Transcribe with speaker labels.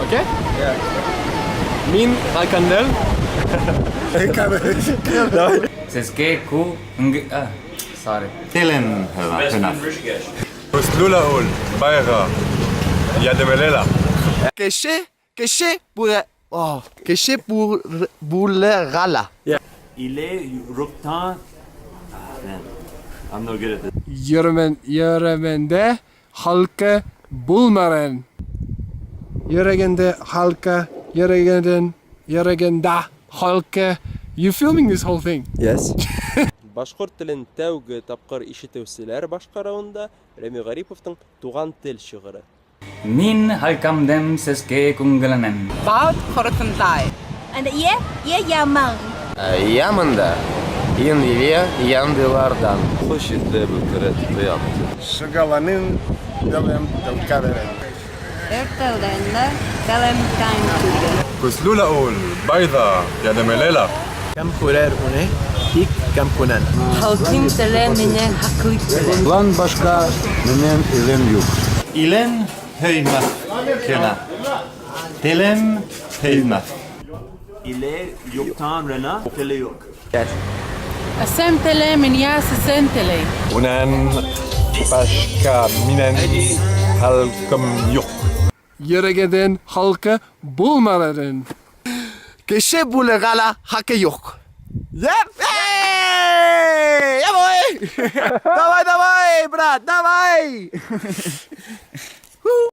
Speaker 1: Okay? Мин Ракандел.
Speaker 2: Сеске ку нг а sorry.
Speaker 3: Телем хөнәф.
Speaker 4: Көслө ул, байға, ядемелела.
Speaker 5: Кеше, кеше буре, oh, кеше бур, булерала.
Speaker 6: Ile Ruktan. Ah, man. I'm no good at this.
Speaker 1: Йөрөмән, йөрөмәндә халкы булмарын. Йөрөгәндә халкы, йөрөгәндән, йөрөгәндә халкы. You filming this whole thing?
Speaker 5: Yes.
Speaker 7: Башҡорт телен тәүге тапҡыр ишетеүселәр башҡарыуында Рәми Ғариповтың «Туған тел» шиғыры.
Speaker 2: Мин халкамдем сеске күңеленән.
Speaker 8: Баут хоротонтай.
Speaker 9: And ye, ye яман.
Speaker 5: Яманда инве яндылардан.
Speaker 10: Шыгаланын делем делкаверен.
Speaker 8: Эртелденле белем тайм.
Speaker 4: Көслө ул, байҙа, ядемелела.
Speaker 5: Кем күрер уны, тик кем күнән.
Speaker 8: Халкым теле мине хаклык теле.
Speaker 3: План башҡа минең илем юҡ. Илен һөймәҫ кенә. Телем һөймәҫ.
Speaker 6: Ile Yuktan Rena Teleyuk.
Speaker 8: Асем теле миня сесен теле.
Speaker 4: Унан башҡа минең халҡым юҡ.
Speaker 1: Йөрөгәндән халкы булмарын.
Speaker 5: Кеше булырға хаҡы юҡ. Yep! Hey! Я voy! Давай, давай, брат, давай!